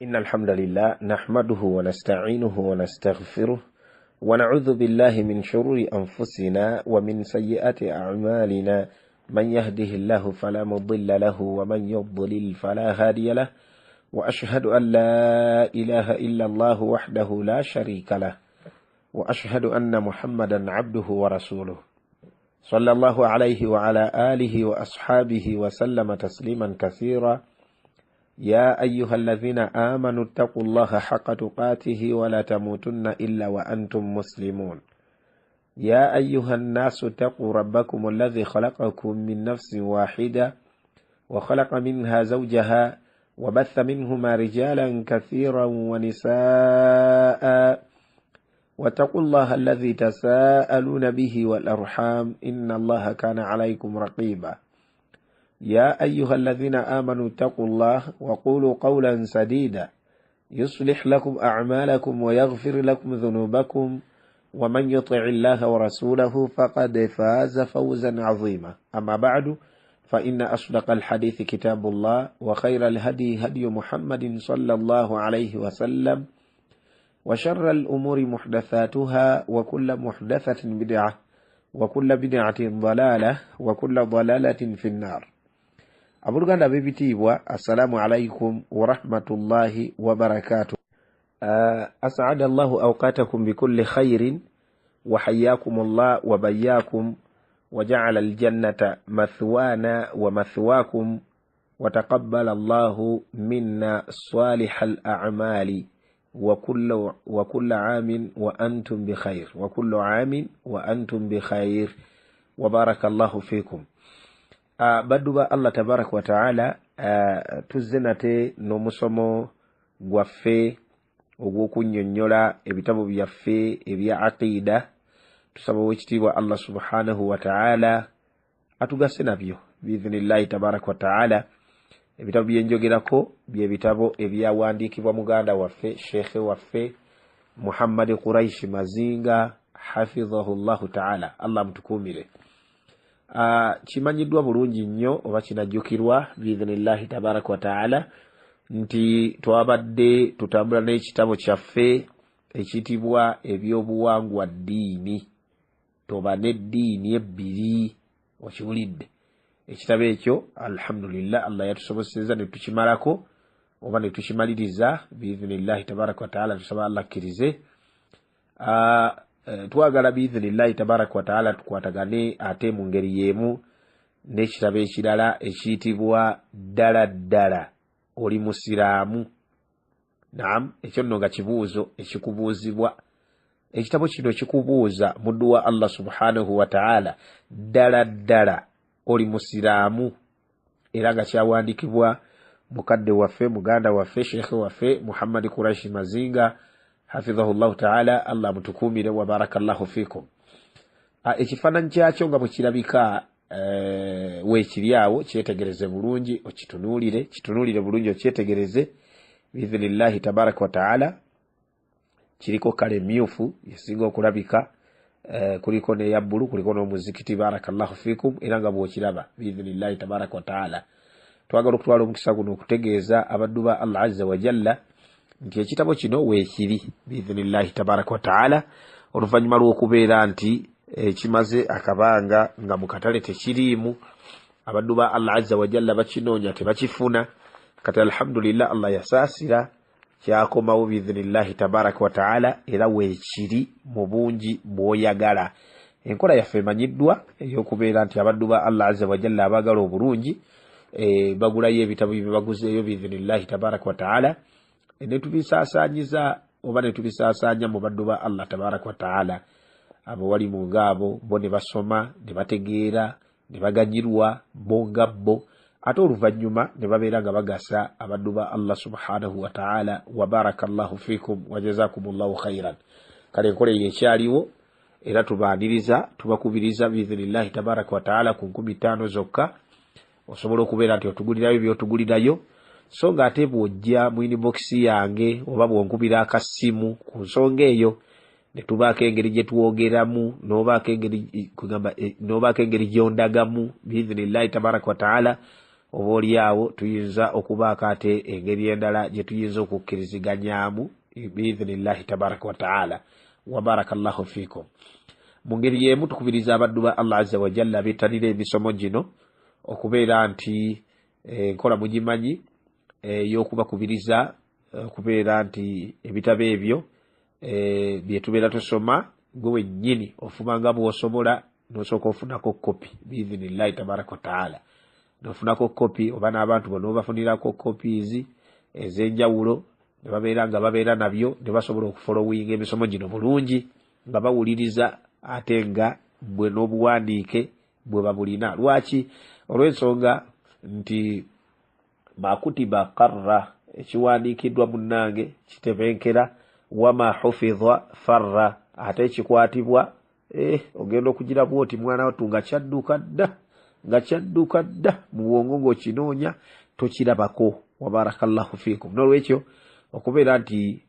إن الحمد لله نحمده ونستعينه ونستغفره ونعوذ بالله من شرور أنفسنا ومن سيئات أعمالنا، من يهده الله فلا مضل له ومن يضلل فلا هادي له، وأشهد أن لا إله إلا الله وحده لا شريك له، وأشهد أن محمدا عبده ورسوله صلى الله عليه وعلى آله وأصحابه وسلم تسليما كثيرا. يا أيها الذين آمنوا اتقوا الله حق تقاته ولا تموتن إلا وأنتم مسلمون. يا أيها الناس اتقوا ربكم الذي خلقكم من نفس واحدة وخلق منها زوجها وبث منهما رجالا كثيرا ونساء، واتقوا الله الذي تساءلون به والأرحام إن الله كان عليكم رقيبا. يا أيها الذين آمنوا اتقوا الله وقولوا قولا سديدا يصلح لكم أعمالكم ويغفر لكم ذنوبكم، ومن يطع الله ورسوله فقد فاز فوزا عظيما. أما بعد، فإن أصدق الحديث كتاب الله، وخير الهدي هدي محمد صلى الله عليه وسلم، وشر الأمور محدثاتها، وكل محدثة بدعة، وكل بدعة ضلالة، وكل ضلالة في النار. Abooluganda ab'ebitiibwa, assalamu alaikum warahmatullahi wabarakatuh. As'ada Allahu awqatakum bikulli khairin wa hayyakum Allah wa bayyakum wa ja'ala aljannata mathwana wa mathwakum wa taqabbala Allahu minna salihal a'mali wa kullu 'amin wa antum bi khair wa kullu 'amin wa antum bi khair wa barakallahu fikum. Baddu ba Allah tabaraka wa ta'ala, tuzze nate n'omusomo gwaffe ogw'okunnyonnyola ebitabo byaffe ebya aqida. Tusaba owekitiibwa Allah subhanahu wa ta'ala atugase nabyo biidhinillahi tabaraka wa ta'ala. Ebitabo byenjogerako bye bitabo ebyawandiikibwa muganda waffe, sheekhe waffe Muhammad Quraish Mazinga hafidhahu llahu ta'ala, Allah amutukuumire. Kimanyiddwa bulungi nnyo oba kinajjukirwa biidhinillahi tabaraka wa ta'ala nti twabadde tutambula n'ekitabo kyaffe ekiyitibwa ebyobuwangwa ddiini, toba n'eddiini ebbiri. Okiwulidde ekitabo ekyo? Alhamdulillah, Allah yatusobosezza ne tukimalako oba ne tukimaliriza biidhinillahi tabaraka wa ta'ala. Tusaba Allah akkirize. Twagala biidhinillahi tabaraka wa ta'ala tukwatagane ate mu ngeri y'emu n'ekitabo ekirala ekiyitibwa ddala ddala oli musiraamu. Naam, ekyo nno nga kibuuzo ekikubuuzibwa. Ekitabo kino kikubuuza muddu wa Allah subhanahu wa ta'ala, ddala ddala oli musiraamu? Era nga kyawandiikibwa mukadde waffe, muganda waffe, sheekhe waffe Muhammad Quraish Mazinga hafidhahu llahu ta'ala, Allah amutukuumire wa barakallahu fikum. Ekifaananyi kyakyo nga bwe kirabika weekiri awo, kyetegereze bulungi, okitunuulire, kitunuulire bulungi, okyetegereze biidhinillahi tabaraka wa ta'ala. Kiriko kale emyufu esinga okulabika, kuliko n'eya bbulu, kuliko n'omuzikiti, barakallahu fikum. Era nga bw'okiraba biidhinillahi tabaraka wa ta'ala, twagala okutwala omukisa guno okutegeeza abaddu ba Allah azza wa jalla nti ekitabo kino weekiri biidhinillahi tabaraka wa ta'ala, oluvannyuma lw'okubeera nti kimaze akabanga nga mu katale tekiriimu, abaddu ba Allah azza wa jalla bakinoonya tebakifuna. Kati alhamdulillah, Allah yasaasira, kyakomawo biidhinillahi tabaraka wa ta'ala, era weekiri mu bungi bw'oyagala. Enkola yaffe emanyiddwa ey'okubeera nti abaddu ba Allah azza wa jalla abaagala obulungi bagulayo ebitabo bye baguzeeyo biidhinillahi tabaraka wa ta'ala, ne tubisaasaanyiza oba ne tubisaasaanya mu baddu ba Allah tabaraka wa ta'ala. Abo wali mu ngaabo bo ne basoma ne bategeera ne baganyirwa bo nga bo, ate oluvannyuma ne babeera nga bagasa abaddu ba Allah subhanahu wa ta'ala. Wa barakallahu fikum wa jazakumullahu khairan. Kale enkola eyo ekyaliwo, era tubaaniriza, tubakubiriza biidhinillahi tabaraka wa ta'ala. Ku 5,000 zokka osobola okubeera nti otugulirayo by'otugulirayo. So nga ate bw'ojja mu inbox yange oba bw'onkubira akasimu ku nsonga eyo, ne tubaako engeri gye twogeramu, n'obaako engeri kugamba, n'obaako engeri gy'ondagamu biidhinillahi tabaraka wa ta'ala, Oba oliawo tuyinza okubaako ate engeri endala gye tuyinza okukkiriziganyaamu biidhinillahi tabaraka wataala. Wabaraka llahu fikum. Mu ngeri y'emu tukubiriza abaddu ba Allah azza wajalla abettanira emisomo gino okubeera nti enkola mugimanyi ey'okubakubiriza okubeera nti ebitabo ebyo bye tubeera tusoma, gwe wennyini ofuba nga bw'osobola n'osooka ofunako kopi biidhinillahi tabaraka wataala, nofunako kopi oba n'abantu bo n'obafunirako copies ez'enjawulo ne babeera nga babeera nabyo ne basobola okufolowinga emisomo gino bulungi nga bawuliriza ate nga bwe n'obuwandiike bwe babulina. Lwaki? Olw'ensonga nti makutiba karra, ekiwandiikiddwa munnange kitebenkera, wama hufidha farra, ate ekikwatibwa ogenda okugira bwoti mwana wattu nga kyadduka dda, nga kyadduka dda mu bwongo ng'okinoonya tokirabako. Wabarakallahu fikum. N'olwekyo okubeera nti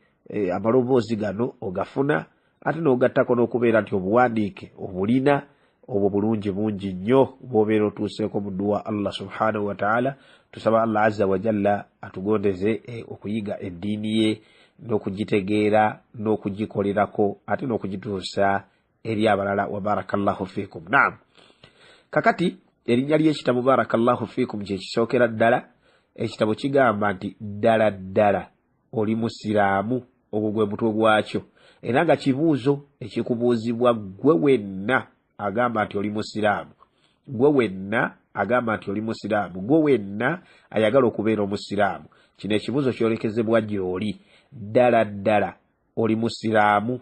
amaloboozi gano ogafuna ate n'ogattako n'okubeera nti obuwandiike obulina, obwo bulungi bungi nnyo bw'obeera otuuseeko mu dduwa Allah subhanahu wataala. Tusaba Allah azza wajalla atugondeze okuyiga eddiini ye n'okugitegeera n'okugikolerako ate n'okugituusa eri abalala. Wabarakallahu fikum. Naam, kakati erinnya ly'ekitabo barakallahu fikum kyekisookera ddala. Ekitabo kigamba nti ddala ddala oli musiraamu? Ogwo gwe mutwe gwakyo, era nga kibuuzo ekikubuuzibwa ggwe wenna agamba nti oli musiraamu, gwe wenna agamba nti oli musiraamu, gwe wenna ayagala okubeera omusiraamu. Kino ekibuuzo kyolekezebwa gy'oli, ddala ddala oli musiraamu?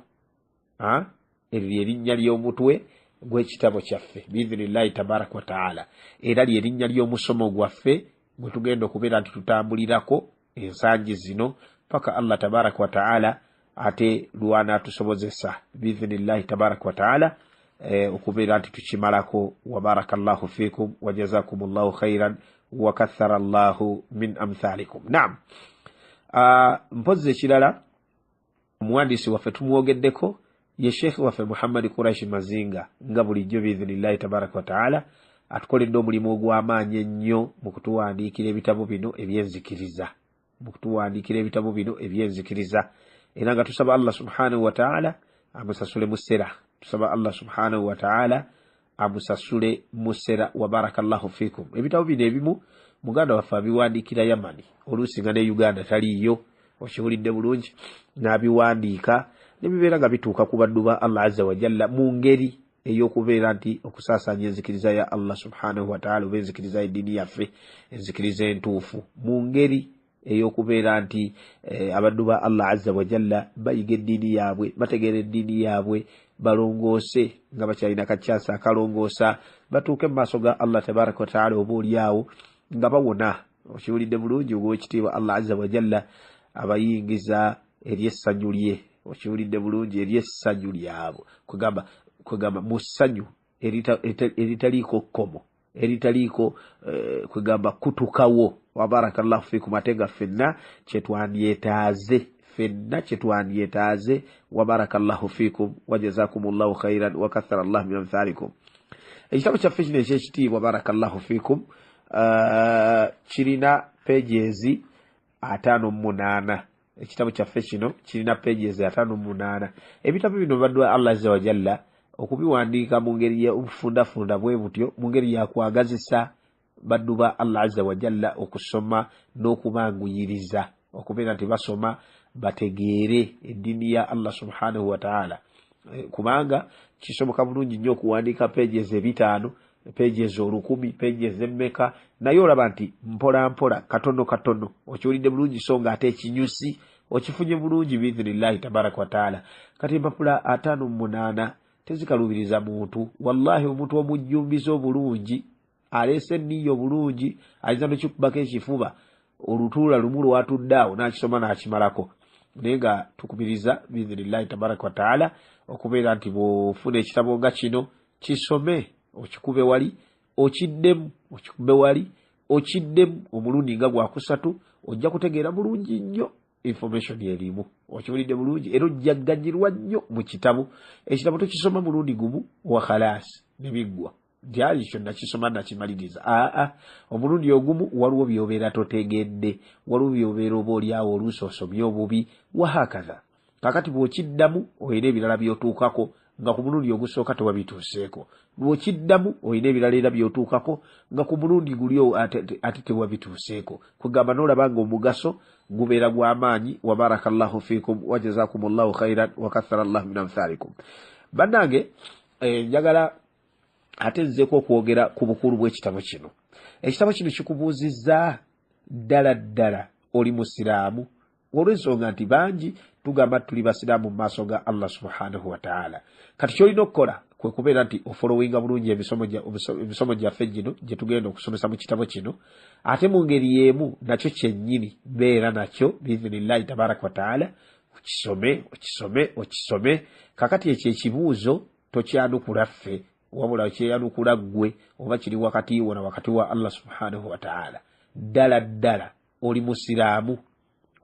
Eryo lyerinnya ly'omutwe gw'ekitabo kyaffe biidhinillahi tabaraka wataala, era lyerinnya ly'omusomo gwaffe gwe tugenda okubeera nti tutambulirako ensangi zino paka Allah tabaraka wataala ate lwanaatusobozesa biidhinillahi tabaraka wataala okubeera nti tukimalako. Wabarakallahu fikum wajazakum llahu khairan wakathara llahu min amthalikum. Naam, mpozi ekirala, omuwandiisi waffe tumwogeddeko, ye sheekhe waffe Muhammadi Kuraishi Mazinga. Nga bulijjo biidhinillahi tabaraka wataala atukoledde omulimu ogw'amaanyi ennyo mu kutuwandiikira ebitabo bino ebyenzikiriza, mu kutuwandiikira ebitabo bino ebyenzikiriza, era nga tusaba Allah subhanahu wataala amusasule musera. Tusaba Allah subhanahu wataala amusasule musera. Wabarakallahu fikum. Ebitabo bino ebimu muganda waffe abiwandiikira Yamani, oluusi nga ne Uganda taliiyo, okiwulidde bulungi, n'abiwandiika ne bibeera nga bituuka ku baddu ba Allah azza wajalla mu ngeri ey'okubeera nti okusaasaanya enzikiriza ya Allah subhanahu wataala oba enzikiriza y'eddiini yaffe, enzikiriza entuufu, mu ngeri ey'okubeera nti abaddu ba Allah azza wajalla bayiga eddiini yaabwe, bategeera eddiini yaabwe, balongoose nga bakyalina kakyansi akalongoosa, batuuke mu maaso ga Allah tabaraka wataala oba oliawo nga bawona. Okiwulidde bulungi? Ogw'ekitiibwa Allah azza wajalla abayingiza eri essanyu lye. Okiwulidde bulungi? Eri essanyu lyabwe, kwegamba mu ssanyu eritaliiko kkomo, eritaliiko kwegamba kutukawo. Wabarakallahu fikum. Ate nga ffenna kyetwandyetaaze, ffenna kyetwandyetaaze. Wabarakallahu fikum wajazakum llahu khairan wakathara llahu min amthalikum. Ekitabo kyaffe kino ekyekitiibwa, barakallahu fikum, kirina pages 58. Ekitabo kyaffe kino kirina pages 58. Ebitabo bino, baddwa Allah azza wajalla, okubiwandiika mu ngeri y'obufundafunda bwe butyo, mu ngeri yakwagazisa baddu ba Allah azza wajalla okusoma n'okubanguyiriza okubeera nti basoma bategeere eddiini ya Allah subhanahu wataala, kubanga kisoboka bulungi nnyo okuwandiika pages 500, pages 1000, pages emmeka, naye olaba nti mpola mpola, katono katono. Okiwulidde bulungi? So nga ate ekinyusi okifunye bulungi biidhinillahi tabaraka wataala. Kati empapula 58 tezikalubiriza muntu. Wallahi, omuntu omujjumbiza obulungi, aleese enniya obulungi, ayinza nokikubako ekifuba olutuula lumu lwatudde awo n'akisoma n'akimalako. Naye nga tukubiriza biidhinillahi tabaraka wataala okubeera nti bw'ofuna ekitabo nga kino, kisome, okikube wali, okiddemu, okikube wali, okiddemu omulundi nga gwakusatu, ojja kutegeera bulungi nnyo information erimu. Okiwulidde bulungi? Era ojjagganyirwa nnyo mu kitabo. Ekitabo tokisoma mulundi gumu wa khalaasi ne biggwa. Nti ayi kyo nakisoma nakimaliriza. Aa, omulundi ogumu waliwo by'obeera totegedde, waliwo by'obeera oba oliawo oluusi osomye obubi, wahakatha. Kakati bw'okiddamu olina ebirala by'otuukako nga ku mulundi ogusooka tewabituuseeko. Bw'okiddamu olina ebirala era by'otuukako nga ku mulundi guli ate tewabituuseeko. Kwegamba n'olaba nga omugaso gubeera gw'amaanyi. Wabarakallahu fiikum wajazakum llahu khairan wakathara llahu min amthalikum. Bannange, njagala ate nzeeko okwogera ku bukulu bw'ekitabo kino. Ekitabo kino kikubuuzizza ddala ddala oli musiraamu, olw'ensonga nti bangi tugamba tuli basiraamu mu maaso ga Allah subhanahu wataala. Kati kyolina okukola kwe kubeera nti ofolowinga bulungi emisomo gyaffe gino gye tugenda okusomesa mu kitabo kino, ate mu ngeri y'emu nakyo kyennyini beera nakyo biidhinillahi tabaraka wataala, okisome okisome okisome. Kakati ekyo ekibuuzo tokyanukula ffe, wabula okyeyanukula ggwe, oba kiri wakati wo na wakati wa Allah subhanahu wataala. Ddala ddala oli musiraamu?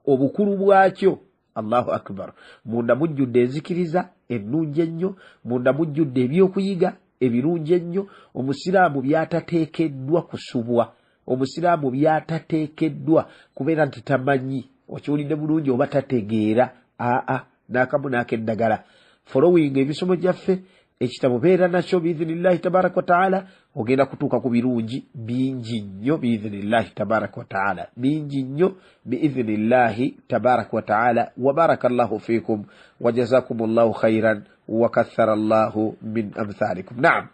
Obukulu bwakyo, Allahu akbar! Munda mujjudde enzikiriza ennungi ennyo, munda mujjudde ebyokuyiga ebirungi ennyo, omusiraamu byatateekeddwa kusubwa, omusiraamu byatateekeddwa kubeera nti tamanyi, okiwulidde bulungi, oba tategeera. Aa, n'akamu n'akeddagala, following emisomo gyaffe, ekitabo beera nakyo biidhinillahi tabaraka wataala, ogenda kutuuka ku birungi bingi nnyo biidhinillahi tabaraka wataala, bingi nnyo biidhinillahi tabaraka wataala. Wabaraka llahu fikum wajazakum llahu khairan wakathara llahu min amthalikum. Naam,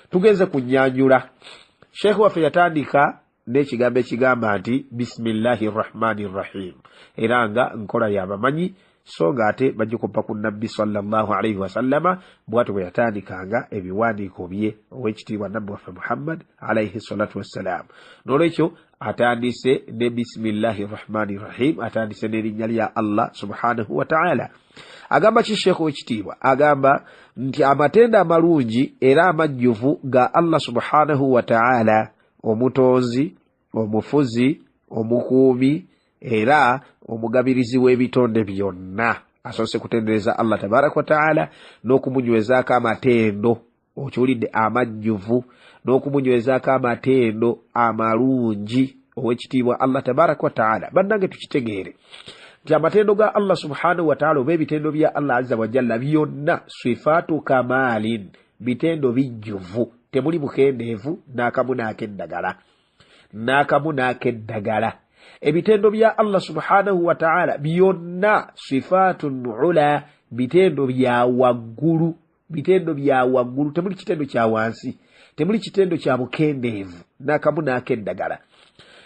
tugenze ku nyanjula. Sheekhe waffe yatandika n'ekigambo ekigamba nti bisimillahi rrahmani rrahim, era nga nkola yabamanyi, so nga ate bagikopa ku Nabbi sallallahu alaihi wasallama, bwatyo bwe yatandikanga ebiwandiiko bye owekitiibwa Nabbi waffe Muhammad alaihi salatu wassalam. N'olwekyo atandise ne bisimillahi rrahmani rrahim, atandise n'erinnya lya Allah subhanahu wataala. Agamba ki sheekh w'ekitiibwa? Agamba nti amatendo amalungi era amajjuvu ga Allah subhanahu wataala, omutonzi, omufuzi, omukuumi era omugabirizi w'ebitonde byonna. Asoose kutendereza Allah tabaraka wataala n'okumunywezaako amatendo, okiwulidde, amajjuvu, n'okumunywezaako amatendo amalungi owekitiibwa Allah tabaraka wataala. Bannange, tukitegeere nti amatendo ga Allah subhanahu wataala oba ebitendo bya Allah azza wajalla byonna sifaatu kamaalin, bitendo bijjuvu, temuli bukendeevu n'akamu n'akeddagala, n'akamu n'akeddagala. Ebitendo bya Allah subhanahu wataala byonna sifaatun ula, bitendo bya waggulu, bitendo bya waggulu, temuli kitendo kya wansi, temuli kitendo kya bukendeevu n'akamu n'akeddagala.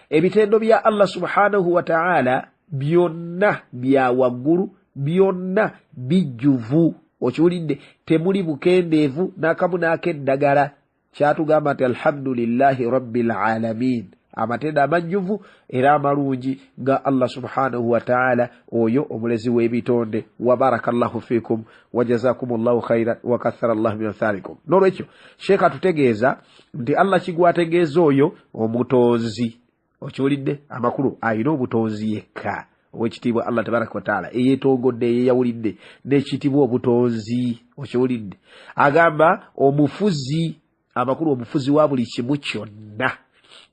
Ebitendo bya Allah subhanahu wataala byonna bya waggulu, byonna bijjuvu, okiwulidde, temuli bukendeevu n'akamu n'akeddagala. Kyatugamba nti alhamdulillahi rabbil alamin, amatendo amajjuvu era amalungi ga Allah subhanahu wataala, oyo omulezi w'ebitonde. Wabaraka llahu fikum wajazakum llahu khairan wakathara llahu min amthalikum. Nolwekyo sheekh atutegeeza nti Allah kigwategeeza oyo omutonzi, okiwulidde, amakulu ayina obutonzi yekka owekitiibwa Allah tabaraka wataala, eyetongodde, eyeyawulidde n'ekitiibwa obutonzi, okiwulidde. Agamba omufuzi, amakulu omufuzi wa buli kimu kyonna,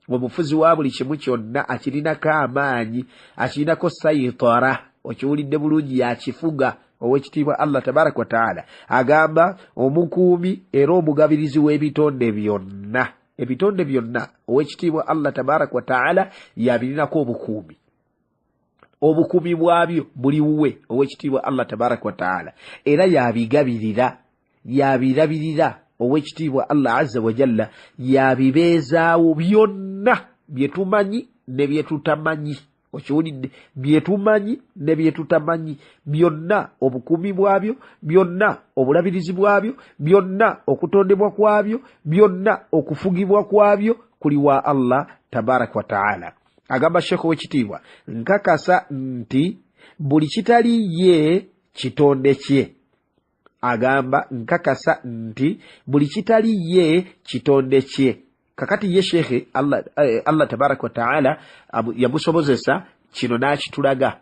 omufuzi wa buli kimu kyonna, akirinako amaanyi, akirinako sayitara, okiwulidde bulungi, yakifuga owekitiibwa Allah tabaraka wataala. Agamba omukuumi era omugabirizi w'ebitonde byonna, ebitonde byonna owekitiibwa Allah tabaraka wataala yabirinako obukuumi, obukuumi bwabyo buli wuwe owekitiibwa Allah tabaraka wataala, era yabigabirira, yabirabirira owekitiibwa Allah azza wajalla, yabibeezaawo byonna byetumanyi ne byetutamanyi, okiwulidde, byetumanyi ne byetutamanyi byonna, obukuumi bwabyo byonna, obulabirizi bwabyo byonna, okutondebwa kwabyo byonna, okufugibwa kwabyo kuli wa Allah tabaraka wataala. Agamba sheekh w'ekitiibwa, nkakasa nti buli kitali ye kitonde kye. Agamba nkakasa nti buli kitali ye kitonde kye. Kakati ye sheekhe Allah, Allah tabaraka wataala yamusobozesa Kino n'akitulaga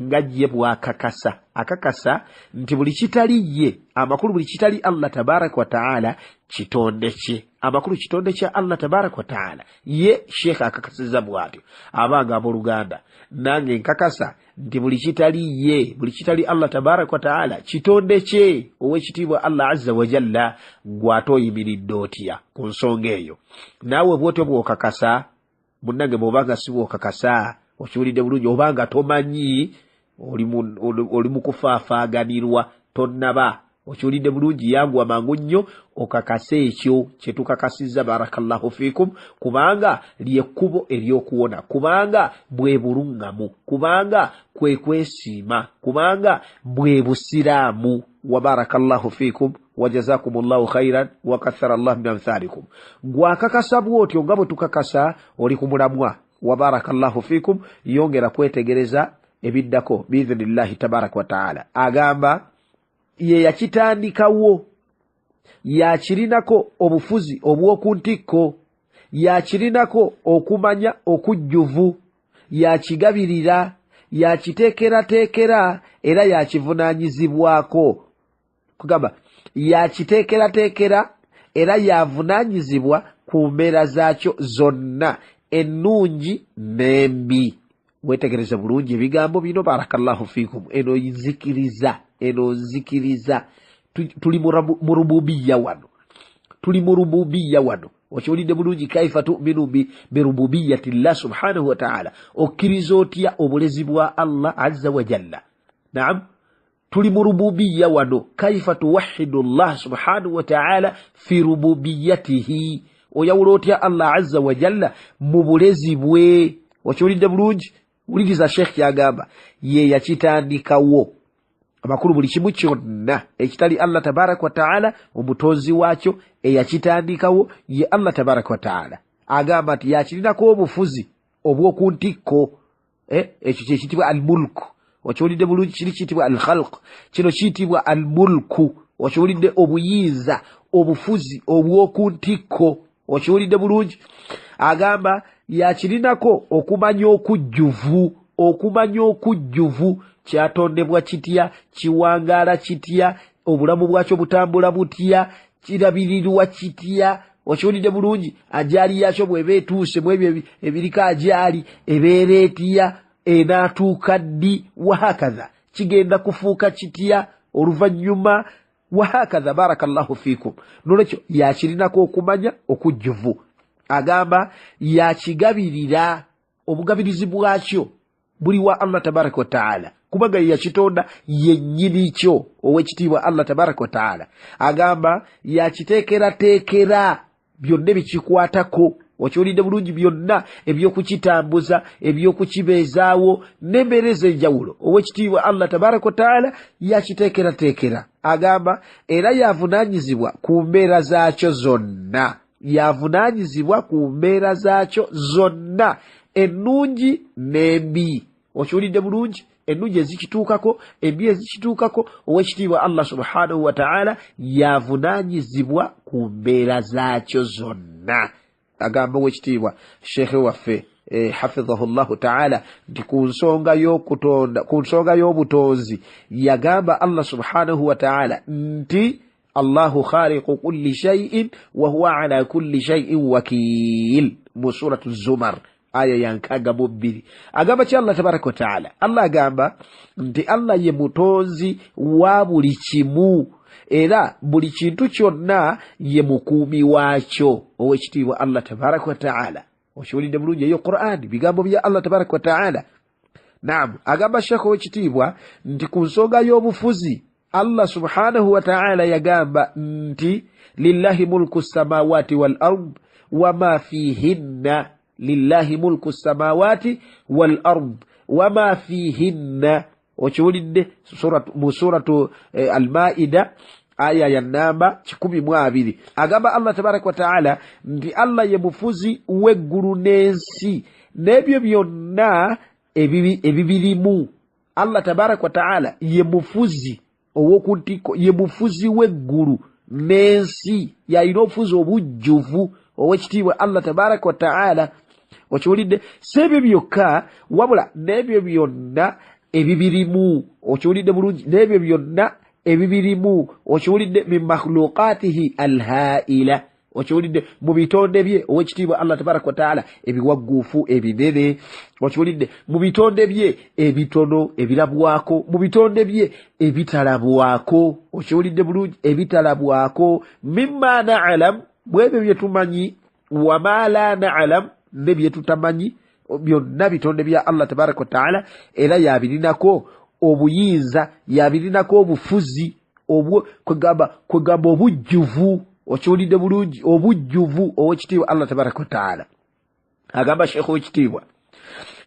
nga ye bw'akakasa, akakasa nti buli kitali ye, amakulu buli kitali Allah tabaraka wa taala kitonde kye, amakulu kitonde kya Allah tabaraka wa taala. Ye sheekha akakasiza bw'atyo. Abange abooluganda, nange nkakasa nti buli kitali ye, buli kitali Allah tabaraka wa taala kitonde kye ow'ekitiibwa Allah azza wajalla. Gw'ate oyimiridde otya ku nsonga eyo? Naawe bw'otyo bw'okakasa, munnange? Bw'oba nga si bw'okakasa, okiwulidde bulungi, oba nga tomanyi, oli mu kufaafaaganirwa, tonnaba, okiwulidde bulungi, yanguwa mangu nnyo okakase ekyo kye tukakasizza. Barakallahu fiikum. Kubanga lyekkubo ery'okuwona, kubanga bwe buluŋŋamu, kubanga kwe kwesiima, kubanga bwe busiraamu. Wa barakallahu fiikum wajazakum llahu khairan wakathara llah min amthalikum. Gwakakasa bwotyo nga bwe tukakasa, oli ku mulamwa. Wa barakallahu fiikum. Yongera kwetegereza ebiddako biidhinillahi tabaraka wataala. Agamba ye yakitandikawo, yakirinako obufuzi obw'oku ntikko, yakirinako okumanya okujjuvu, yakigabirira, yakiteekerateekera era yakivunaanyizibwako. Kugamba yakiteekerateekera era yavunaanyizibwa ku mbeera zaakyo zonna, ennungi n'embi. Wetegereze bulungi ebigambo bino, barakallahu fikum. Eno nzikiriza, eno nzikiriza, tuli mu rububiya wano, tuli mu rububiya wano. Okiwulidde bulungi? Kaifa tuminu birububiyati llah subhanahu wataala? Okkiriza otya obulezi bwa Allah azza wajalla? Naam, tuli mu rububiya wano. Kaifa tuwahidu llah subhanahu wataala fi rububiyatihi? Oyawula otya Allah azza wajalla mu bulezi bwe? Okiwulidde bulungi? Wuliriza sheekh kyagamba. Ye yakitandikawo, amakulu buli kimu kyonna ekitali Allah tabaraka wataala, omutonzi waakyo eyakitandikawo ye Allah tabaraka wataala. Agamba nti yakirinako obufuzi obw'oku ntikko. Ekyo kyekiyitibwa almulku. Okiwulidde bulungi? Kiri kiyitibwa alkhalq, kino kiyitibwa almulku. Okiwulidde? Obuyinza, obufuzi obw'oku ntikko. Okiwulidde bulungi? Agamba yakirinako okumanya okujjuvu, okumanya okujjuvu. Kyatondebwa kitya? Kiwangaala kitya? Obulamu bwakyo butambula butya? Kirabirirwa kitya? Okiwulidde bulungi? Ajaali yakyo bweba etuuse mu ebyo ebiriko ajaali, ebeera etya? Enaatuuka ddi? Wahakatha, kigenda kufuuka kitya oluvannyuma? Wahakatha, barakallahu fikum. Nolwekyo yakirinako okumanya okujjuvu. Agamba yakigabirira, obugabirizi bwakyo buli wa Allah tabaraka wataala, kubanga ye yakitonda, yennyini kyo owekitiibwa Allah tabaraka wataala. Agamba yakiteekerateekera byonna ebikikwatako. Okiwulidde bulungi? Byonna ebyokukitambuza, ebyokukibeezaawo n'embeera ez'enjawulo, owekitiibwa Allah tabaraka wataala yakiteekerateekera. Agamba era yavunaanyizibwa ku mbeera zaakyo zonna, yavunaanyizibwa ku mbeera zaakyo zonna, ennungi n'embi. Okiwulidde bulungi? Ennungi ezikituukako, embi ezikituukako, owekitiibwa Allah subhanahu wataala yavunaanyizibwa ku mbeera zaakyo zonna. Agamba owekitiibwa sheekhe waffe hafidhahu llahu taala nti ku nsonga y'okutonda, ku nsonga y'obutonzi, yagamba Allah subhanahu wataala nti allahu khaliqu kulli shaiin wahuwa ala kulli shaiin wakil, mu suratu Zumar aya ya 62. Agamba ki Allah tabaraka wataala? Allah agamba nti Allah ye mutonzi wa buli kimu, era buli kintu kyonna ye mukuumi waakyo, owekitiibwa Allah tabaraka wataala. Okiwulidde bulungi? Eyo Qur'ani, bigambo bya Allah tabaraka wataala. Naam, agamba sheekh owekitiibwa nti ku nsonga y'obufuzi, Allah subhanahu wataala yagamba nti lillahi mulku samawati wal ard wama fihinna, lillahi mulku samawati wal ard wama fihinna. Okiwulidde? Mu suratu Almaida aya ya namba 120, agamba Allah tabaraka wataala nti Allah ye mufuzi w'eggulu n'ensi n'ebyo byonna ebibirimu. Allah tabaraka wataala ye mufuzi ow'oku ntikko, ye mufuzi w'eggulu n'ensi, yalina obufuzi obujjuvu ow'ekitiibwa Allah tabaraka wataala. Okiwulidde? Si ebyo byokka, wabula n'ebyo byonna ebibirimu. Okiwulidde bulungi? N'ebyo byonna ebibirimu. Okiwulidde? Min makhluqatihi alhaila. Okiwulidde? Mu bitonde bye owekitiibwa Allah tabaraka wataala ebiwagguufu ebinene. Okiwulidde? Mu bitonde bye ebitono ebirabwako, mu bitonde bye ebitalabwako. Okiwulidde bulungi? Ebitalabwako. Mimma naalam, bwebyo bye tumanyi, wama la naalam, ne bye tutamanyi, byonna bitonde bya Allah tabaraka wataala, era yabirinako obuyinza, yabirinako obufuzi, kwegamba obujjuvu. Okiwulidde bulungi? Obujjuvu owekitiibwa Allah tabaraka wataala. Agamba Sheekh w'ekitiibwa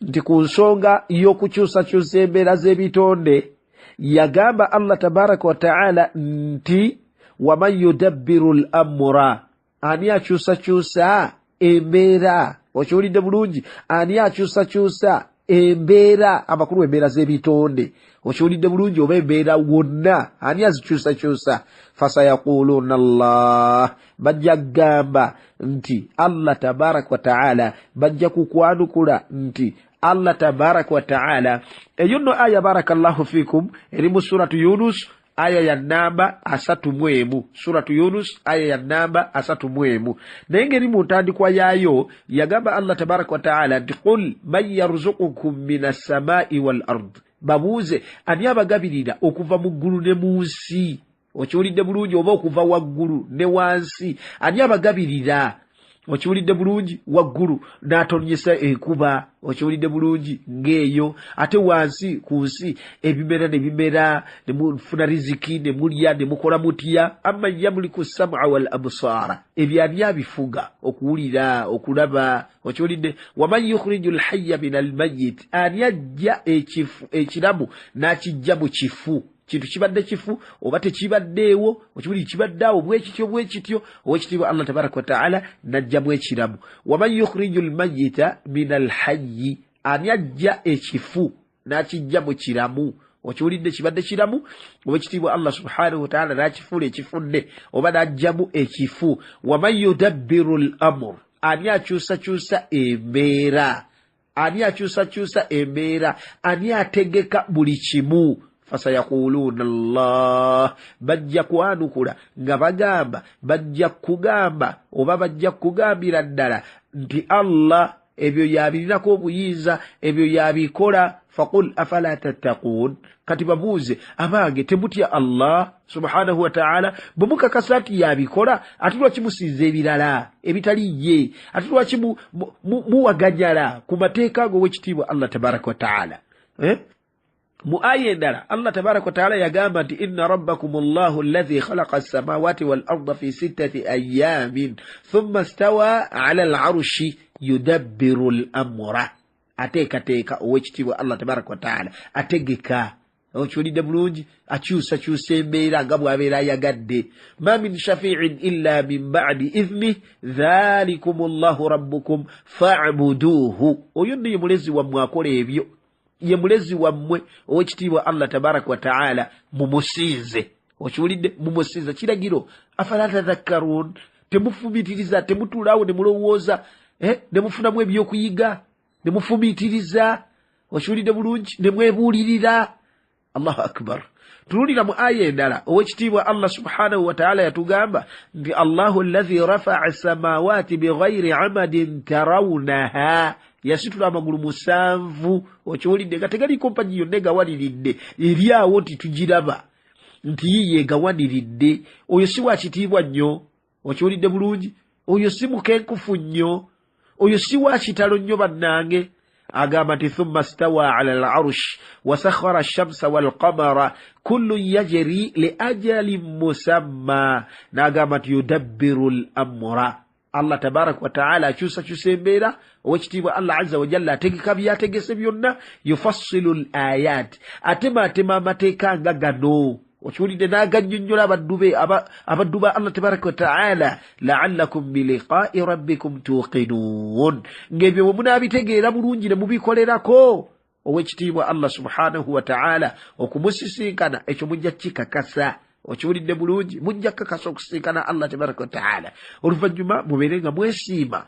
nti ku nsonga y'okukyusakyusa embeera z'ebitonde, yagamba Allah tabaraka wataala nti waman yudabbiru l amura, ani akyusakyusa embeera? Okiwulidde bulungi? Ani akyusakyusa embeera? Amakulu embeera z'ebitonde. Okiwulidde bulungi? Oba embeera wonna ani azikyusakyusa? Fasayaquluuna Allah, bajja kugamba nti Allah tabaraka wataala, bajja kukwanukula nti Allah tabaraka wataala. Eyo nno aya, barakallahu fikum, eri mu Suratu Yunus, aya ya namba 31. Suratu Yunus, aya ya namba 31. Naye ngeri mu ntandikwa yaayo yagamba Allah tabaraka wataala nti qul man yarzukukum min assamai wal ard, babuuze ani abagabirira okuva mu ggulu ne mu nsi. Okiwulidde bulungi? Oba okuva waggulu ne wansi, ani abagabirira? Okiwulidde bulungi? Waggulu n'atonyesa enkuba. Okiwulidde bulungi? Ng'eyo ate wansi ku nsi ebimera ne bimera, ne mufuna riziki, ne mulya, ne mukola mutya. Amman yamuliku sama wal absaara, ebyo ani abifuga? Okuwulira, okulaba. Okiwulidde? Waman yukhriju lhaya min almayit, ani ajja ekiramu n'akijja mu kifu? Kintu kibadde kifu oba tekibaddeewo, okiwulire, kibadde awo bwekityo bwekityo, owekitiibwa Allah tabaraka wataala najjamu ekiramu. Waman yukhriju lmayita min alhayi, ani ajja ekifu n'akijja mu kiramu? Okiwulidde? Kibadde kiramu, owekitiibwa Allah subhanahu wataala n'akifuula ekifudde oba n'ajjamu ekifu. Waman yudabbiru l amur, ani akyusakyusa embeera? Ani akyusakyusa embeera? Ani ategeka buli kimu? Fasayaquluuna Allah, bajja kwanukula nga bagamba, bajja kugamba oba bajja kugambira ddala nti Allah ebyo yabirinako obuyinza, ebyo yabikola. Faqul afala tattaquun, kati babuuze, abange temutya Allah subhanahu wataala? Bwe mukakasa nti yabikola, ate lwaki musinza ebirala ebitali ye? Ate lwaki muwaganyala ku mateeka ago owekitiibwa Allah tabaraka wataala? Eh? Mu aya endala Allah tabaraka wataala yagamba nti inna rabbakum llahu allahi khalaqa assamawati wal arda fi sittati ayamin thumma stawa ala al arushi yudabbiru l amura. Ateekateeka owekitiibwa Allah tabaraka wataala, ategeka. Okiwulidde bulungi? Akyusakyusa embeera nga bw'abeera ayagadde. Ma min shafiin illa min badi idhnih dhalikum llahu rabbukum fabuduuhu. Oyo nno ye mulezi wammwe akola ebyo, ye mulezi wammwe owekitiibwa Allah tabaraka wataala, mumusinze. Okiwulidde? Mumusinze kiragiro. Afala tadhakkarun, temufumitiriza? Temutuulaawo ne mulowooza, eh? Ne mufunamu ebyokuyiga, ne mufumitiriza? Okiwulidde bulungi? Ne mwebuulirira? Allahu akbar. Tunulira mu aya endala owekitiibwa Allah subhanahu wataala yatugamba nti allahu allahi rafaa samawati bighairi amadin tarawunaha, yasitula amagulu 7. Okiwulidde? Nga tegaliko mpagi yonna egawaniridde, eri awo nti tugiraba nti yiye egawaniridde. Oyo si wa kitiibwa nnyo? Okiwulidde bulungi? Oyo si mukenkufu nnyo? Oyo si wa kitalo nnyo bannange? Agamba nti thumma stawa ala al arush wasakhara shamsa walqamara kullun yajri li ajalin musamma. N'agamba nti yudabbiru l amura, Allah tabaraka wataala akyusakyusa embeera. Owekitiibwa Allah azza wajalla ategeka byategese byonna. Yufassilu l ayat, atemaatema amateeka nga gano. Okiwulidde? N'agannyonnyola abaddu be, abaddu ba Allah tabaraka wataala. Laallakum biliqai rabbikum tuqinuun, ng'ebyo bwe munaabitegeera bulungi ne mubikolerako, owekitiibwa Allah subhanahu wataala okumusisinkana ekyo mujja kikakasa. Okiwulidde bulungi? Mujja kukakasa okusisinkana Allah tabaraka wataala. Oluvannyuma mubeere nga mwesiima.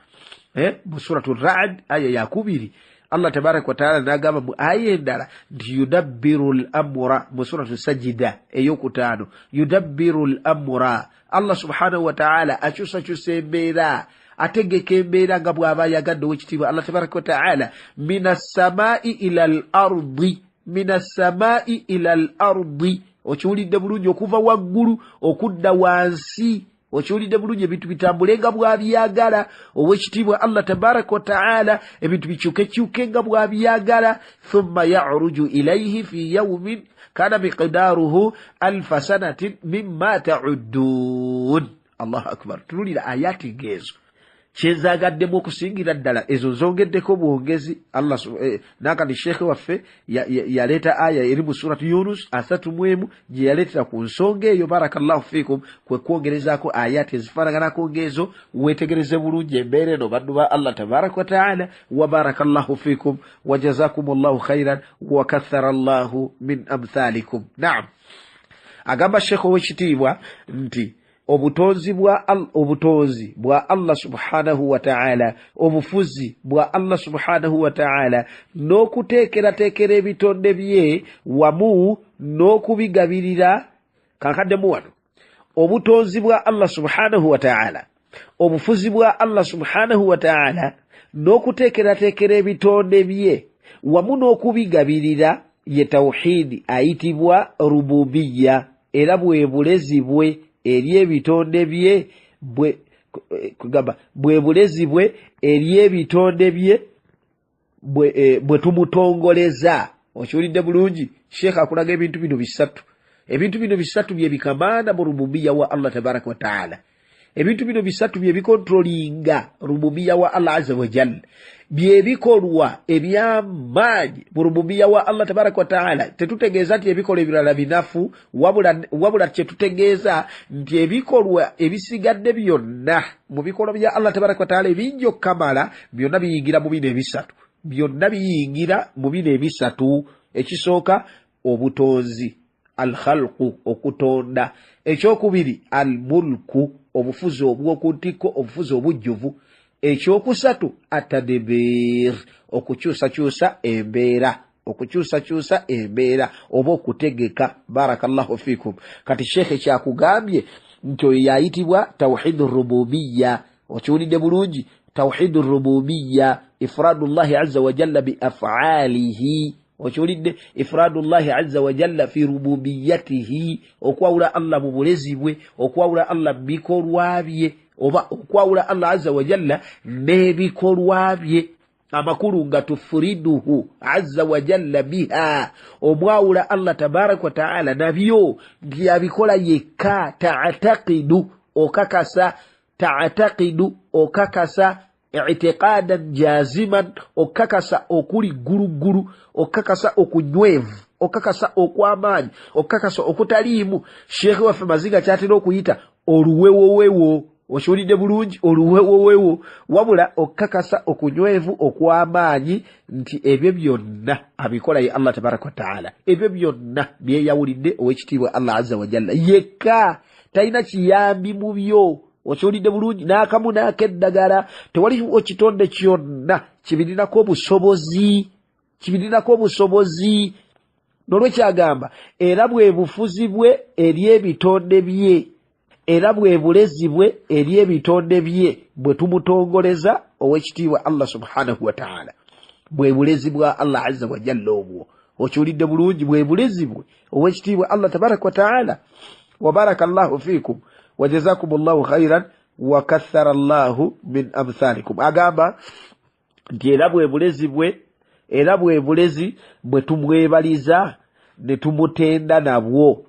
Mu Suratu Rad aya yakubiri, Allah tabaraka wataala nagamba mu aya endala nti yudabbiru l amura, mu Suratu Sajida eyokutaano, yudabbiru l amura, Allah subhanahu wataala akyusakyusa embeera, ategeka embeera nga bw'aba ayagadde. Owekitiibwa Allah tabaraka wataala, min assamai ila al ardi, min assamai ila al ardi. Okiwulidde bulungi? Okuva waggulu okudda wansi. Okiwulidde bulungi? Ebintu bitambule nga bw'abyagala owekitiibwa Allah tabaraka wataala, ebintu bikyukekyuke nga bw'abyagala. Thumma yaruju ilaihi fi yaumin kana miqdaruhu alfa sanatin mimma tauddun. Allahu akbar! Tunulira ayati ngeezo, kyenzagaddemu okusingira ddala ezo nzongeddeko bwongezi. Allah nakati sheekhe waffe yaleeta aya eri mu Suratu Yunus 31 gye yaleetera ku nsonga eyo. Barakallahu fikum. Kwe kwongerezaako ayati ezifaanaganako ngaezo. Weetegereze bulungi embeera eno, baddu ba Allah tabaraka wataala. Wa barakallahu fikum wa jazakum llahu khairan wa kathara llahu min amthalikum. Naam, agamba sheekhe owekitiibwa nti obutonzi bwa Allah subhanahu wataala, obufuzi bwa Allah subhanahu wataala, n'okuteekerateekera ebitonde bye wamu n'okubigabirira. Kankaddemu wano. Obutonzi bwa Allah subhanahu wataala, obufuzi bwa Allah subhanahu wataala, n'okuteekerateekera ebitonde bye wamu n'okubigabirira ye tawhidi ayitibwa rububiya, era bwe bulezi bwe eri ebitonde bye, kugamba bwe bulezi bwe eri ebitonde bye bwe tumutongoleza. Okiwulidde bulungi? Sheekh akulaga ebintu bino bisatu. Ebintu bino bisatu bye bikamaana mu rububiya wa Allah tabaraka wataala. Ebintu bino bisatu bye bikontrolinga rububiya wa Allah aza wajal, byebikolwa ebyamaanyi mu rububiya wa Allah tabaraka wataala. Tetutegeeza nti ebikolwa ebirala binafu, wabula kyetutegeeza nti ebikolwa ebisigadde byonna mu bikolwa bya Allah tabaraka wataala ebingi okukamala, byonna biyingira mu bino ebisatu, byonna biyingira mu bino ebisatu. Ekisooka, obutonzi, alkhalqu, okutonda. Ekyokubiri, almulku, obufuzi obwokuntikko, obufuzi obujjuvu. Ekyokusatu, atadbir, okukyusakyusa embeera, okukyusakyusa embeera oba okutegeka. Barakallahu fikum. Kati sheekhe kyakugambye nti oyo yayitibwa tawhidu rububiya. Okiwulidde bulungi? Tawhidu rububiya, ifradu llahi aza wajalla bi afaalihi. Okiwulidde? Ifradu llahi aza wajalla fi rububiyatihi, okwawula Allah mu bulezi bwe, okwawula Allah mu bikolwa bye, oba okwawula Allah aza wajalla n'ebikolwa bye. Amakulu nga tufuriduhu aza wajalla biha, omwawula Allah tabaraka wataala nabyo nti yabikola yekka. Taatakidu, okakasa, taatakidu, okakasa, itiqadan jaziman, okakasa okuli gguluggulu, okakasa okunywevu, okakasa okw'amaanyi, okakasa okutaliimu sheekhe waffe Mazinga kyatera okuyita oluwewowewo. Okiwulidde bulungi? Oluwewowewo. Wabula okakasa okunywevu okw'amaanyi nti ebyo byonna abikola ye Allah tabaraka wataala, ebyo byonna byeyawulidde owekitiibwa Allah aza wajalla yekka, talina kiyambi mu byo. Okiwulidde bulungi? N'akamu n'akeddagala tewaliwo kitonde kyonna kibirinako obusobozi, kibirinako obusobozi. Nolwekyagamba era bwe bufuzi bwe eri ebitonde bye, era bwe bulezi bwe eri ebitonde bye bwe tumutongoleza owekitiibwa Allah subhanahu wataala. Bwe bulezi bwa Allah aza wajalla obwo. Okiwulidde bulungi? Bwe bulezi bwe owekitiibwa Allah tabaraka wataala. Wabaraka llahu fikum wajazakum llahu khairan wakathara llahu min amthalikum. Agamba nti era bwe bulezi bwe, era bwe bulezi bwe tumwebaliza ne tumutenda nabwo,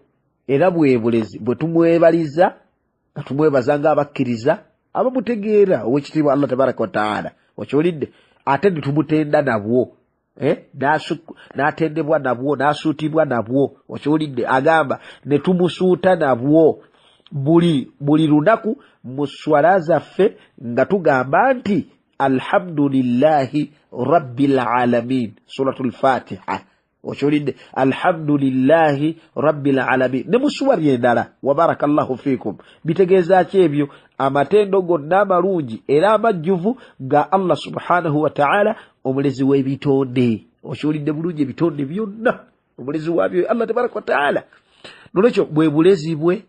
era bwe bulezi bwe tumwebaliza nga tumwebaza ng'abakkiriza abamutegeera owekitiibwa Allah tabaraka wataala. Okiwulidde? Ate ne tumutenda nabwo, n'atendebwa nabwo, n'asuutibwa nabwo. Okiwulidde? Agamba ne tumusuuta nabwo buli lunaku mu swala zaffe nga tugamba nti alhamdulillahi rabbil alamin, Suratu Lfatiha. Okiwulidde? Alhamdulillahi rabbil alamin ne mu suwari endala. Wabaraka llahu fikum. Bitegeeza ki ebyo? Amatendo gonna amalungi era amajjuvu ga Allah subhanahu wataala, omulezi w'ebitonde. Okiwulidde bulungi? Ebitonde byonna omulezi wabyo Allah tabaraka wataala. Nolwekyo bwe bulezi bwe,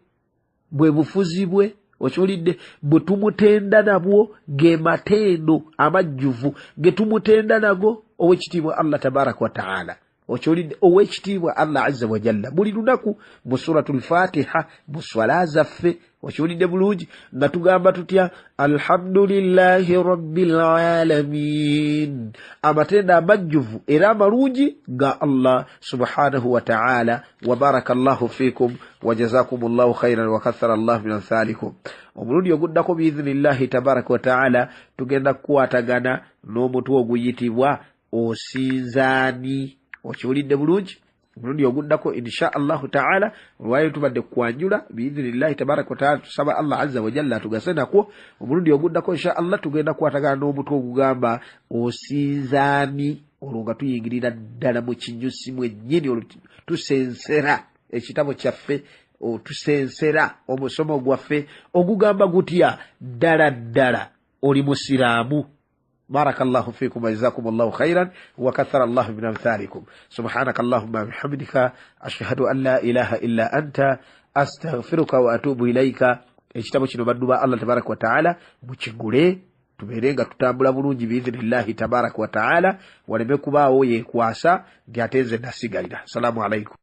bwe bufuzi bwe, okiwulidde, bwe tumutenda nabwo, ge matendo amajjuvu ge tumutenda nago owekitiibwa Allah tabaraka wataala. Okiwulidde? Owekitiibwa Allah azza wajalla buli lunaku mu suratu lfatiha, mu swala zaffe. Okiwulidde bulungi? Nga tugamba tutya? Alhamdulillahi rabbil alamin. Amatendo amajjuvu era amalungi ga Allah subhanahu wataala. Wabaraka llahu fikum wajazakum llahu khairan wakathara llahu min amthalikum. Omulundi oguddako biidhinillahi tabaraka wataala tugenda kukwatagana n'omutwe oguyitibwa osinzaani. Okiwulidde bulungi? Omulundi oguddako insha allahu taala. Olwaliro tubadde kwanjula biidhinillahi tabaraka wataala, tusaba Allah azza wajalla atugase nakwo. Omulundi oguddako insha allah tugenda kukwatagana n'omutwe ogugamba osinzaani, olwo nga tuyingirira ddala mu kinyusi mwennyini, olwo tusensera ekitabo kyaffe, tusensera omusomo gwaffe ogugamba gutya? Ddala ddala oli musiraamu? بارك الله فيكم وجزاكم الله خيرا وكثر الله من أمثالكم. سبحانك اللهم وبحمدك، أشهد أن لا إله إلا أنت، أستغفرك وأتوب إليك. Ekitabo kino, baddu ba Allah tabaraka wataala, mukigule tubeere nga tutambula bulungi biidhinillahi tabaraka wataala, waleme kubaawo yekwasa nti ate nze nasigalira. Assalamu alaikum.